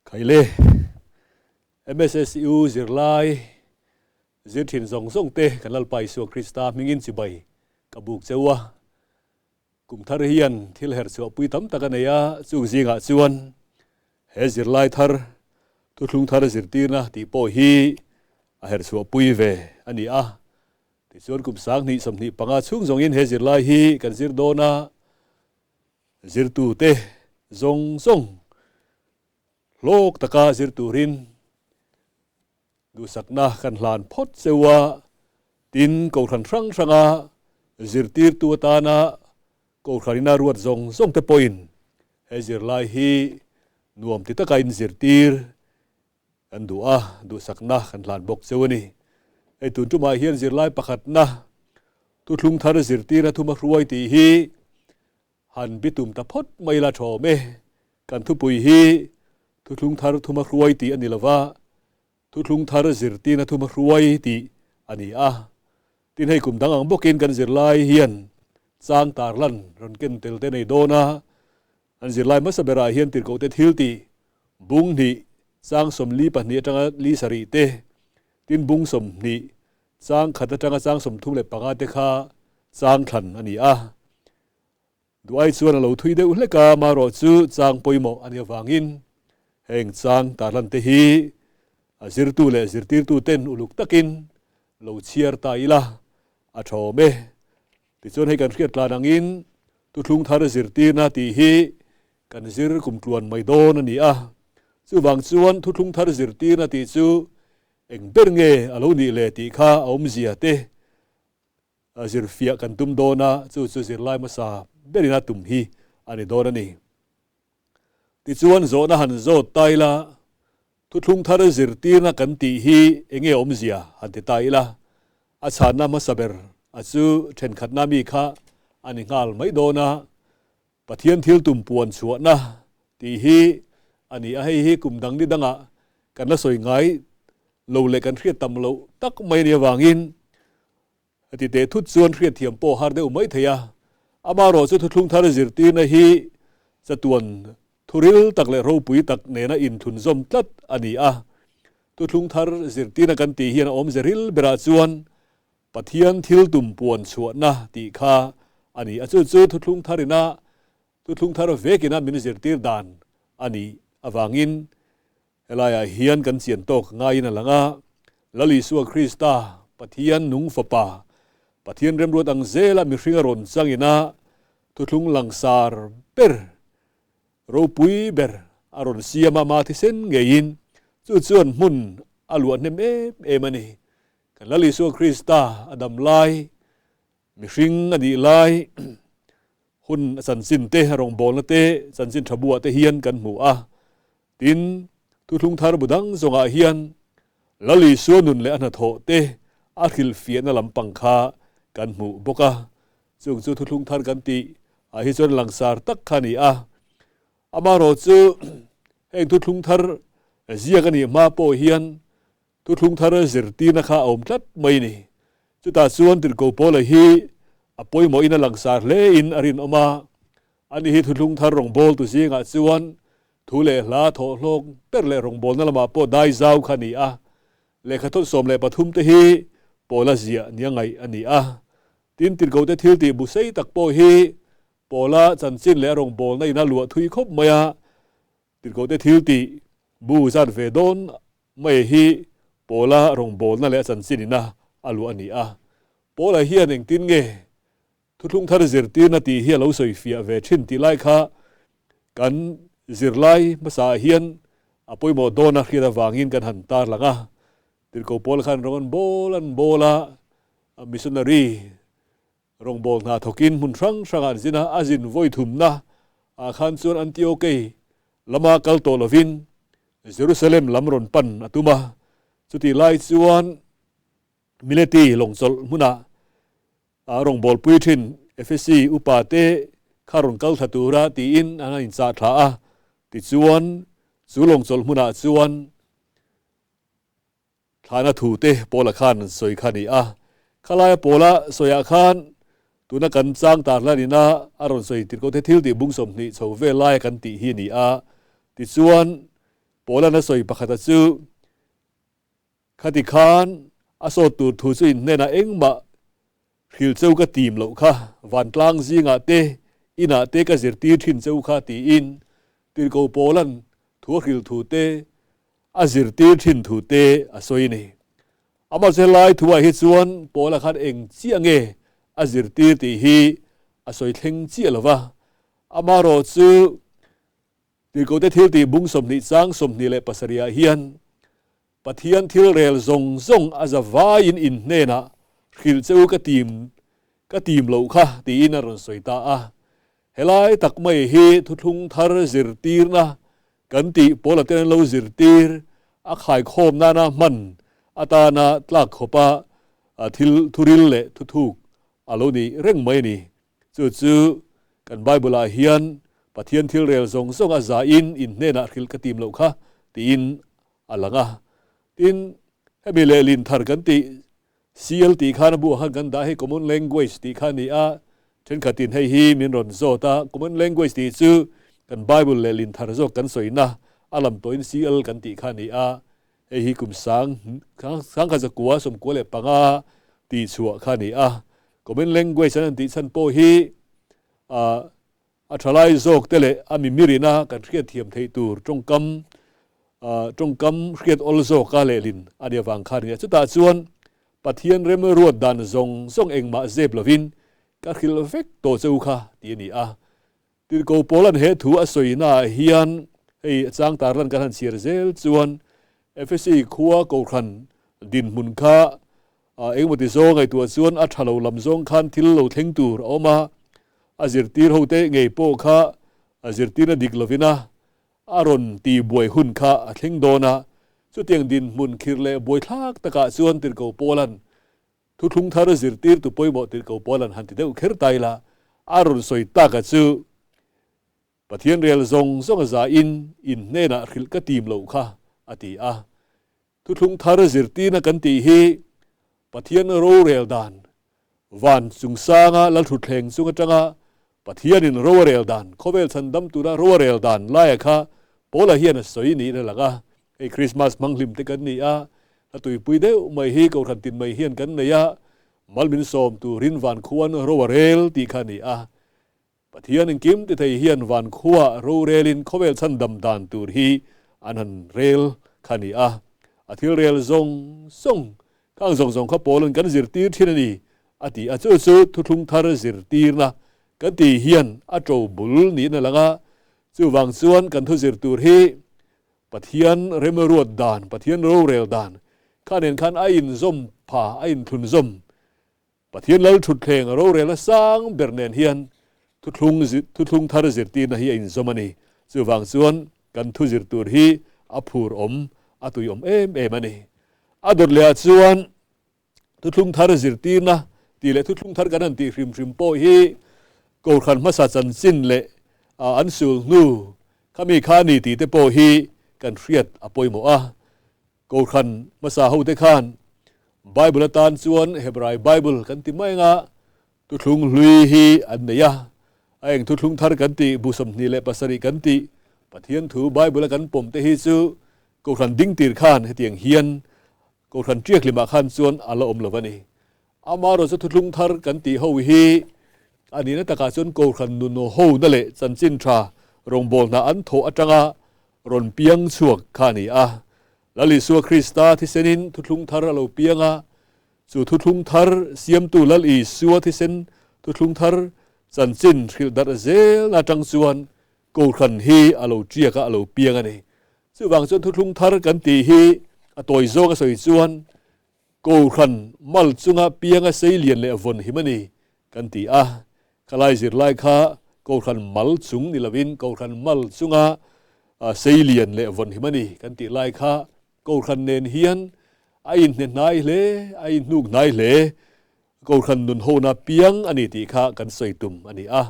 Khaile, MSSU zirlai zir thin zawng zawng te kan Lalpa Isua Krista hmingin chibai ka buk cheu a. Kum thar hian thil herh chhuah pui tam tak a nei a, chung zingah chuan he zirlai thar, thuthlung thar zirtirna tih pawh hi a herh chhuah pui ve a ni a. Tichuan kum 2025 chhung zawngin he zirlai hi kan zir dawn a, Zirtute zawng zawng hlawk taka zir turin duhsakna kan hlan phawt cheu a, tin kohhran hrang hranga zirtirtu atana kohhranina ruat zawng zawngte pawhin he zirlai hi nuam ti taka inzirtir kan duh a, duhsakna kan hlan bawk cheu a ni. Hei tun tumah hian zirlai pakhatna thuthlung thar zirtirna thuma hruai tih hi han bitum ta phawt mai la thawm e. Kan thupui hi thuthlung thar thuma hruai tih a ni lova, thuthlung thar zirtirna thuma hruai tih a ni a. Tin hei kum dang ang bawkin kan zirlai hian chang tarlan rawn ken tel te nei dawn a, An zirlai hmasa berah hian tirhkohte thil tih, bung hnih, chang 42 atanga li sarih te, tin bung 20, chang khat atanga chang 35 te kha chang thlan a ni a. Duai chuan a lo thui deuh hlek a, marawh chu chang pawimawh a nih avangin heng chang tarlan te hi a zirtu leh zirtirtu ten uluk takin lo chhiar ta ila a thawm e. Tichuan hei kan hriat tlan angin thuthlung thar zirtirna tih hi kan zir kum tluan mai dawn a ni a. Chuvang chuan thuthlung thar zirtirna tih chu eng ber nge a lo nih le tih kha a awmzia te zirfiah kan tum dawn a, chu chu zirlai hmasa berin a tum hi a ni dawn a ni. Tichuan zawhna han zawt ta ila, thuthlung thar zirtirna kan tih hi eng nge awmzia han ti ta ila, a chhanna hmasa ber a chu thenkhatna mi kha a ni nghal mai dawn a, Pathian thil tum puan chhuahna tih hi a ni a, hei hi kum dang ni dangah kan la sawi ngai lo leh kan hriat tam loh tak mai a nih avangin Heti teh thut chuan hriatthiam pawh har deuh mai thei a, amaherawh chu thuthlung thar zirtirna hi chatuan thuril tak leh ropui tak nena inthlunzawm tlat a ni a. Thuthlung thar zirtirna kan tih hian a awmze ril berah chuan Pathian thil tum puan chhuahna tih kha a ni a, chu chu thuthlung tharina thuthlung thar vekina min zirtir dan a nih avangin Helaiah hian kan chian tawk ngaiin a lang a, Lal Isua Krista, Pathian nung Fapa, Pathian remruat ang zela mihring a rawn changin a thuthlung langsar ber, ropui ber a rawn siam a, ma thisen ngeiin chu chuan hmun a luah hnem em em a ni. Kan Lal Isua Krista a dam lai, mihring a nih lai hun a chanchin te, rawngbawlna te, chanchin tha buah te hian kan hmu a. Tin, thuthlung thar bu dang zawngah hian Lal Isua nun leh a hnathawh te a hrilhfiahna lampang kha kan hmuh bawk a. Chung chu thuthlung thar kan tih ah hi chuan langsar tak kha a ni a. Amaherawh chu heng thuthlung thar ziak a nih hma pawh hian thuthlung thar zirtirna kha a awm tlat mai a ni. Chutah chuan Tirhkoh Paula hi a pawimawhin a langsar hle in a rinawm a. Ani hi thuthlung thar rawngbawltu zingah chuan thu leh hla thawhhlawk ber leh rawngbawlna lamah pawh dai zau kha a ni a. Lehkha thawt 13 te hi Paula ziah nia ngaih a ni a. Tin, Tirhkohte thil tih bu sei tak pawh hi Paula chanchin leh a rawngbawlna in a luah thui khawp mai a. Tirhkohte thil tih bu zat ve dawn mai hi Paula rawngbawlna leh a chanchin ina a luah a ni a. Paula hian engtin nge Thuthlung thar zirtirna tih hi a lo sawi fiah ve thin tih lai kha kan zirlai hmasaah hian a pawimawh dawn a hriat avangin kan han tarlang a. Tirhkoh pawl khan rawng an bawl an bawl a, missionary rawngbâwl hna thawkin hmun hrang hrangah an zin a, a zin vawi thumna ah khan chuan Antiokei lama kal tawh lovin Jerusalem lam rawn pan a tum a, chutih lai chuan Mileti lawngchawlh hmunah a rawngbawlpui thin Efesi upa te kha rawn kal thla tura tiin an han inchah thla a, tichuan chu lawngchawlh hmunah chuan thlana thu te Paula khan an sawi kha a ni a. Khalaia Paula sawiah khan tuna kan chang tar hlan ina a rawn sawi tirhkoh te thil tih bung 20 chho vel laia kan tih hi a ni a, tichuan. Paula'n a sawi pakhata chu, Khati khan a sawt tur thu chu in hnenah engmah hril cheu ka tim loh kha, vantlang zingah te, inah te ka zirtir thin cheu kha tiin Tirhkoh Paula'n thu a hril thu te, a zirtir thin thu te a sawi a ni. Amah helai thuah hi chuan Paula khan eng chiah nge a zirtir tih hi a sawi thleng chiah lo va, amaherawh chu Tirhkohte thiltih bung 20 chang 27 ah hian Pathian thil rel zawng zawng a za vaiin in hnenah hrilh che u ka tim ka tim loh kha tiin a rawn sawi ta a. Helai tak mai hi thuthlung thar zirtirna kan tih Paula ten an lo zirtir a khaikhawm nana hman atana tlak khawpa thil thuril leh thuthuk a lo ni reng mai a ni. Chu chu kan Bible-ah hian Pathian thil rel zawng zawng a zain in hnenah hrilh ka tim loh kha tiin a lang a. Tin, hemi lehlin thar kan tih CL tih khan a buah khan kan dah hei Common Language tih kha a ni a, thenkhatin hei hi min rawn zawt a, Common Language tih chu kan Bible lehlin thar zawk kan sawina a lam tawhin CL kan tih kha a ni a, hei hi kum sang sangkhat zakua 95 tih chhuah kha a ni a. Common language an han tih chhan pawh hi a thalai zawk te leh a mimirina kan hriat thiam theih tur tawngkam tawngkam hriat awl zawka lehlin a nih avang khan a ni a. Chutah chuan Pathian rem ruat dan zawng zawng engmah zep lovin ka hrilh vek tawh che u kha tih a ni a. Tirhkoh Paula'n he thu a sawinaah hian hei a chang tarlan kan han chhiar zel chuan Efesi khua kohhran dinhmun kha engemaw ti zawng ngaihtuah chuan a tha lo lam zawng khan thil lo thleng tur a awm a, a zirtir hote ngei pawh kha a zirtirna dik lovin a a rawn ti buai hun kha a thleng dawn a, chutiang dinhmun khirh leh buaithlak takah chuan Tirhkoh Paula'n Thuthlung thar zirtirtu pawimawh tirhkoh pawl an han ti deuh kher ta ila, a rawn sawi taka chu Pathian rel zawng zawng a zain in hnenah hrilh ka tim loh kha a ti a. Thuthlung thar zirtirna kan tih hi Pathian rorel dan, van chungsanga lalthutthleng chung atanga Pathianin ro a rel dan, khawvel chhandam tura ro a rel dan laia kha Paula hian a sawi niin a lang a. Hei Krismas hmanghlim te kan ni a, hla tuipui deuh mai hi Kohhran tin mai hian kan nei a, mal min sawm turin van khuan ro a rel tih kha a ni a. Pathian engkim ti thei hian van khuaa ro relin khawvel chhandam dan tur hi an han rel kha a ni a. A thil rel zawng zawng khang zawng zawng kha Paula'n kan zirtir thin a ni a ti a, chu chu thuthlung thar zirtirna kan tih hian a to bul niin a lang a, chuvang chuan kan thu zir tur hi Pathian remruat dan, Pathian rorel dan kha nen khan a inzawm pha, a inthlunzawm. Pathian lal thutthleng rorelna sang ber nen hian thuthlung thuthlung thar zirtirna hi a inzawm a ni. Chuvang chuan kan thu zir tur hi a phur awm, a tui awm em em a ni. A dawt lehah chuan thuthlung thar zirtirna tih leh thuthlung thar kan han tih hrim hrim pawh hi Kohhran hmasa chanchin leh an sul hnu khami kha a ni tih te pawh hi kan hriat a pawimawh a. Kohhran hmasa hote khan Bible atan chuan Hebrai Bible kan ti mai anga thuthlung hlui hi an nei a, a eng thuthlung thar kan tih, bu 27 kan tih, Pathian thu Bible a kan pawm te hi chu Kohhran ding tir khan hetiang hian Kohhran ṭiakhlimah khan chuan a la awm lo a ni. Amaherawhchu thuthlung thar kan tih ho hi a nihna takah chuan Kohhran nun hona leh chanchin ṭha rawngbawlna an thawh aṭanga rawn piang chhuak kha a ni a. Lal Isua Krista thisenin thuthlung thar a lo piang a, chu thuthlung thar siamtu Lal Isua thisen thuthlung thar chanchin hrilh darh zelna aṭang chuan Kohhran hi a lo ṭiak a, a lo piang a ni. Chuvang chuan thuthlung thar kan tih hi a tawi zawng a sawi chuan Kohhran mal chunga pianga sei lian leh vawn him a ni kan ti a, khalai zirlai kha Kohhran mal chung ni lovin Kohhran mal chunga sei lian leh vawn him a ni kan tih lai kha Kohhran nen hian a inhne hnai hle, a inhnuk hnai hle, Kohhran nun hona piang a ni tih kha kan sawi tum a ni a.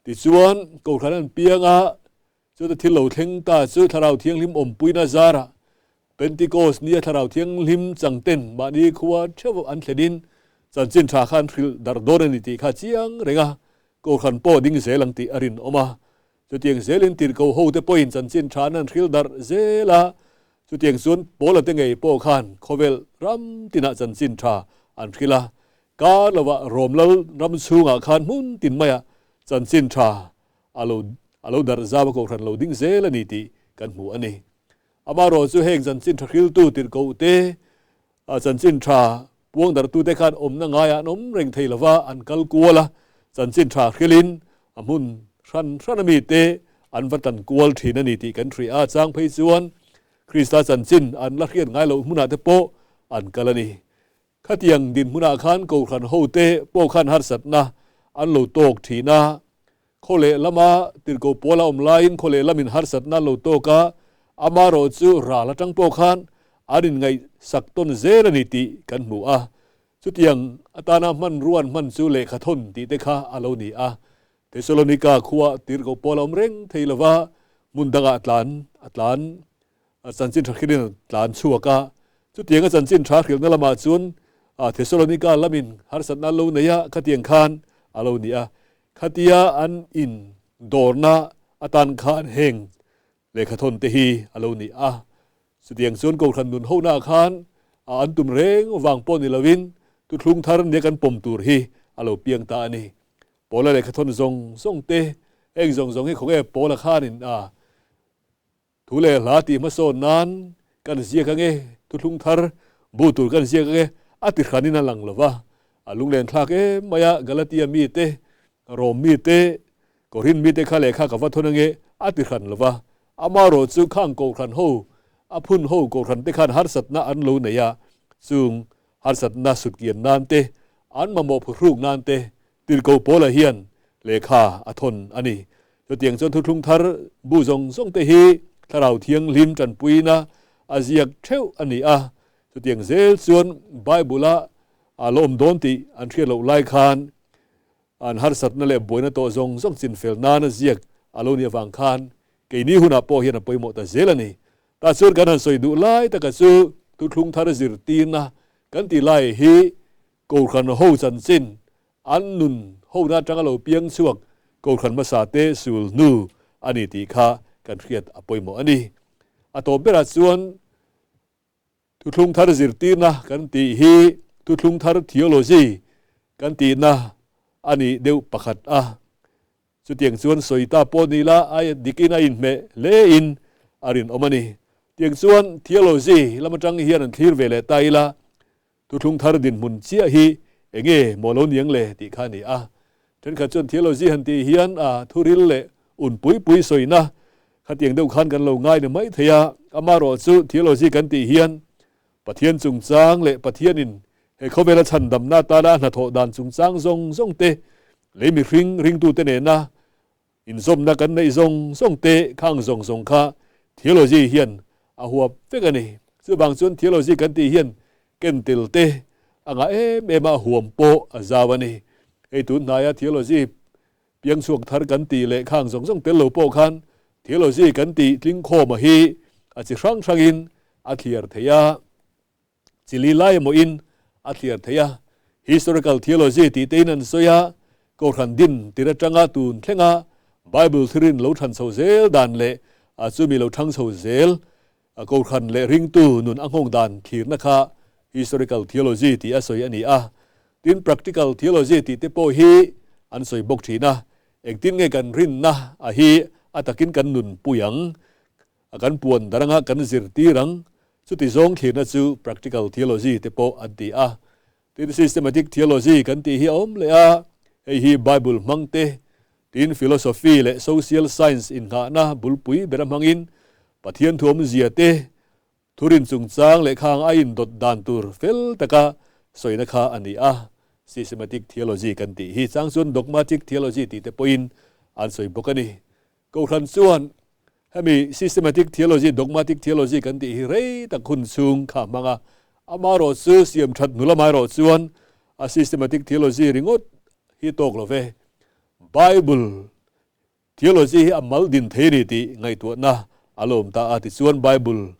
Tichuan Kohhran an pianga Chuta thil lo thleng ta chu Thlarau Thianghlim awmpuina zarah Pentecost nia Thlarau Thianghlim changten mahni khua theuh an thlenin chanchin tha khan hrilh darh dawn a ni tih kha chiang reng a, Kohhran pawh ding zel ang tih a rinawm a. Chutiang zelin tirhkoh hote pawhin chanchin tha an han hril darh zel a, chutiang chuan Paula te ngei pawh khan khawvel ram tinah chanchin tha an hril a. Kar lovah Rom lal ram chhungah khan hmun tin maiah chanchin tha a lo a lo darh zau a kohhran lo ding zel a ni tih kan hmu a ni. Amaherawh chu heng chanchin tha hriltu tirhkoh te chanchin tha puang darhtute khan awmna ngaiah an awm reng thei lova an kal kual a, chanchin tha hrilin a hmun hran hran a mite an va tan kual thin a ni tih kan hria a, chang phei chuan Krista chanchin an la hriat ngai loh hmunah te pawh an kal a ni. Khatiang dinhmunah khan Kohhran hote pawh khan harsatna an lo tawk thin a, khaw leh lama tirhkoh pawl a awm laiin khaw leh lamin harsatna an lo tawk a, amaherawh chu ral atang pawh khan an inngaihsak tawn zel a ni tih kan hmu a. Chutiang atana hmanrua an hman chu lehkha thawn tih te kha a lo ni a. Thesalonika khua tirhkoh pawl a awm reng thei lova, hmun dangah tlan a tlan A chanchin tha hrilhin a tlan chhuak a. Chutianga chanchin tha hrilhna lamah chuan Thesalonika lamin harsatna an lo nei a, khatiang khan a lo ni a. Khatia an in dawrna atan khan heng lehkhathawn te hi a lo ni a. Chutiang chuan Kohhran nun honaah khan an tum reng vang pawh ni lovin thuthlung thar nia kan pawm tur hi a lo piang ta a ni. Paula lehkhathawn zawng zawng te, heng zawng zawng hi khawnge Paula khanin a Thu leh hla tih hmasawn nan kan ziak ange, thuthlung thar bu tur kan ziak ange a ti hranin a lang lo va. A lunglen thlak em mai a, Galatia mite, Rom mite, Korin mite kha lehkha ka va thawn ange a ti hran lo va. Amaherawh chu khang kohhran ho, a phun ho kohhran te khan harsatna an lo nei a, chung harsatna sutkian nan te, an mamawh phuhruk nan te Tirhkoh Paula hian lehkha a thawn a ni. Chutiang chuan thuthlung thar bu zawng zawng te hi Thlarau Thianghlim tanpuina a ziak theuh a ni a. Chutiang zel chuan Bible-a a la awm dawn tih an hriat loh lai khan an harsatna leh buaina tawh zawng zawng chinfel nana ziak a lo nih avang khan keini hunah pawh hian a pawimawh ta zel a ni. Tah chuan kan han sawi duh lai taka chu thuthlung thar zirtirna kan tih lai hi Kohhran ho chanchin an nun hona atanga lo piang chhuak Kohhran hmasa te sul hnu a ni tih kha kan hriat a pawimawh a ni. A tawp berah chuan Thuthlung Thar zirtirna kan tih hi Thuthlung Thar Theology kan tihna a nih deuh pakhat a. Chutiang chuan sawi ta pawh ni la a dikin a inhmeh hlein a rinawm a ni. Tiang chuan theology lam atang hian an thlir ve leh ta ila, thuthlung thar dinhmun chiah hi enge maw lo niang le tih kha a ni a. Thenkhat chuan theology han tih hian a thuril leh un pui pui sawina khatiang deuh khan kan lo ngai ni mai thei a, amaherawh chu theology kan tih hian Pathian chungchang leh Pathianin he khawvela chhandamna atana a hnathawh dan chungchang zawng zawng te, lei mihring ringtute nena inzawmna kan neih zawng zawng te khang zawng zawng kha theology hian a huap vek a ni. Chuvang chuan theology kan tih hian ken tel te a ngah em em a, a huam pawh a zau a ni. Hei tun hnaia theology Piang chhuak thar kan tih leh khang zawng zawng tel lo pawh khan theology kan tih tlingkhawma hi a chi hrang hrangin a thliar thei a, chi li lai emawin a thliar thei a. Historical theology tih tein an sawi a, Kohhran din tir atanga tun thlenga Bible thirin lo than chho zel dan leh a chumi lo thang chho zel Kohhran leh ringtu nun a nghawng dan thlirna kha historical theology tih a sawi a ni a. Tin, practical theology tih te pawh hi an sawi bawk thin a. Engtin nge kan rinna a hi a takin kan nunpui ang, a kan puan dar anga kan zirtir ang, chuti zawng thlirna chu practical theology te pawh an ti a. Tin, systematic theology kan tih hi a awm leh a, hei hi Bible hmang te, tin philosophy leh social science innghahna bulpui bera hmangin Pathian thuawmzia te, thurin chungchang leh khang a indawt dan tur fel taka sawina kha a ni a. Systematic theology kan tih hi chang chuan dogmatic theology tih te pawhin an sawi bawk a ni. Kohhran chuan hemi systematic theology, dogmatic theology kan tih hi rei tak hun chhung kha hmang a, amaherawh chu siam that hnu lamaherawh chuan a systematic theology ringawt hi tawk lo ve. Bible theology hi a mal din thei a ni tih ngaihtuahna a lo awm ta a, tichuan Bible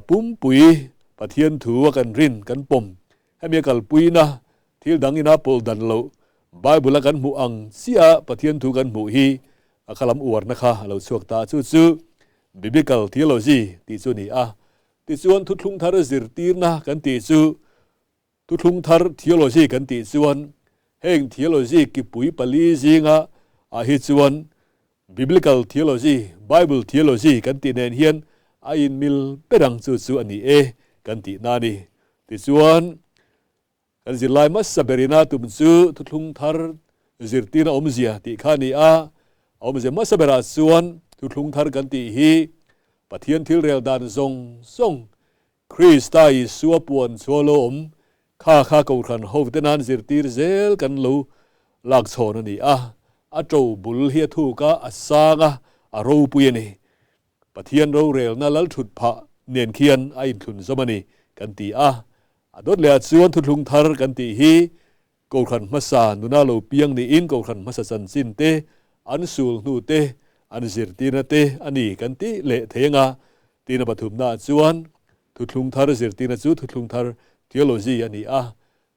pumpui Pathian thu a kan rin, kan pawm, hemi a kalpuina thil dang ina pawlh dan loh Bible a kan hmuh ang chiah Pathian thu kan hmuh hi. A kha lam uarna kha a lo chhuak ta a, chu chu Biblical Theology tih chu a ni a. Tichuan Thuthlung Thar zirtirna kan tih chu Thuthlung Thar Theology kan tih chuan heng theology kipui pali zinga ah hi chuan Biblical Theology, Bible Theology kan tih nen hian a inmil ber ang chu chu a ni e kan tihna a ni. Tichuan Kan zirlai hmasa berina tum chu thuthlung thar zirtirna awmzia tih kha a ni a, a awmzia hmasa berah chuan thuthlung thar kan tih hi Pathian thil rel dan zawng zawng Krista Isua puan chhuah lo awm kha kha Kohhran hote nan zirtir zel kan lo lak chhawn a ni a, a to bul hi a thuk a, a sang a, a ropui a ni. Pathian rorelna lal thut phah nen khian a inthlun zawm a ni kan ti a. A dawt lehah chuan thuthlung thar kan tih hi Kohhran hmasa nuna lo piang niin Kohhran hmasa chanchin te, an sul hnu te, an zirtirna te a ni kan tih leh thei anga tina pathumnaah chuan thuthlung thar zirtirna chu thuthlung thar theology a ni a,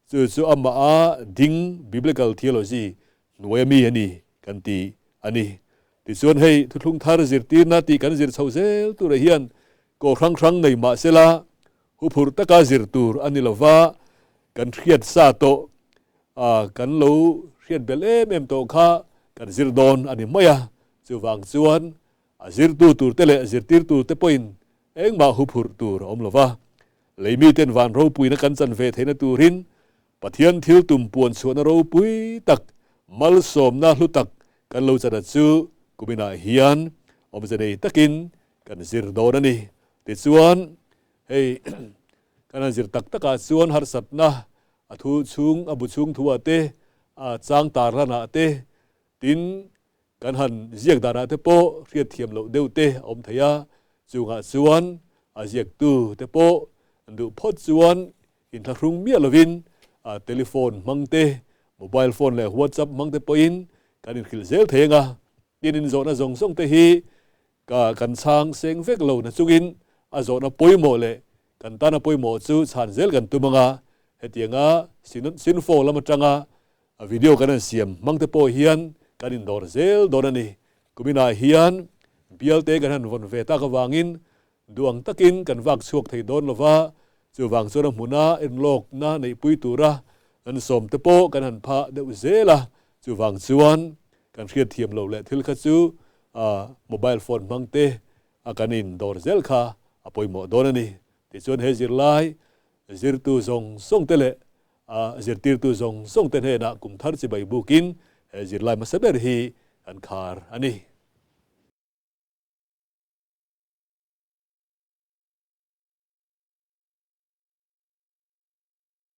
chu chu amah a ding biblical theology hnuaia mi a ni kan ti a ni. Tichuan hei thuthlung thar zirtirna tih kan zir chho zel turah hian kaw hrang hrang nei mah sela huphurh taka zir tur a ni lova, kan hriat sa tawh a kan lo hriat belh em em tawh kha kan zir dawn a ni mai a, chuvang chuan a zirtu tur te leh zirtirtu te pawhin engmah huphurh tur a awm lova, leimiten van ropuina kan chan ve theihna turin Pathian thil tum puan chhuahna ropui tak, malsawmna hlu tak kan lo chan a chu kuminah hian awmze nei takin kan zir dawn a ni. Tichuan, hei kan han zir tak takah chuan harsatna a thu chhung, a bu chhung thuah te, a chang tarlanah te, tin kan han ziak danah te pawh hriatthiam loh deuh te a awm thei a, chungah chuan a ziaktu te pawh duh phawt chuan inthlahrung miah lovin telephone hmang te, mobile phone leh whatsapp hmang te pawhin kan inhrilh zel thei ang a, tin inzawhna zawng zawng te hi Ka kan chhang seng vek lo na chungin a zawhna pawimawh leh kan tana pawimawh chu chhan zel kan tum anga, hetianga Sinfo lam atanga video kan han siam hmang te pawh hian kan indawr zel dawn a ni. Kuminah hian bialte kan han vawn ve tak avangin duang takin kan vak chhuak thei dawn lova, chuvang chuan a hmuna enlawkna neihpui tura kan sawm te pawh kan han phah deuh zel a, chuvang chuan Kan hriatthiam loh leh thil kha chu mobile phone hmang te a kan in dawr zel kha a pawimawh dawn a ni. Tichuan he zirlai zirtu zawng zawng te leh zirtirtu zawng zawng te hnenah kum thar chibai bukin he zirlai hmasa ber hi kan khar a ni.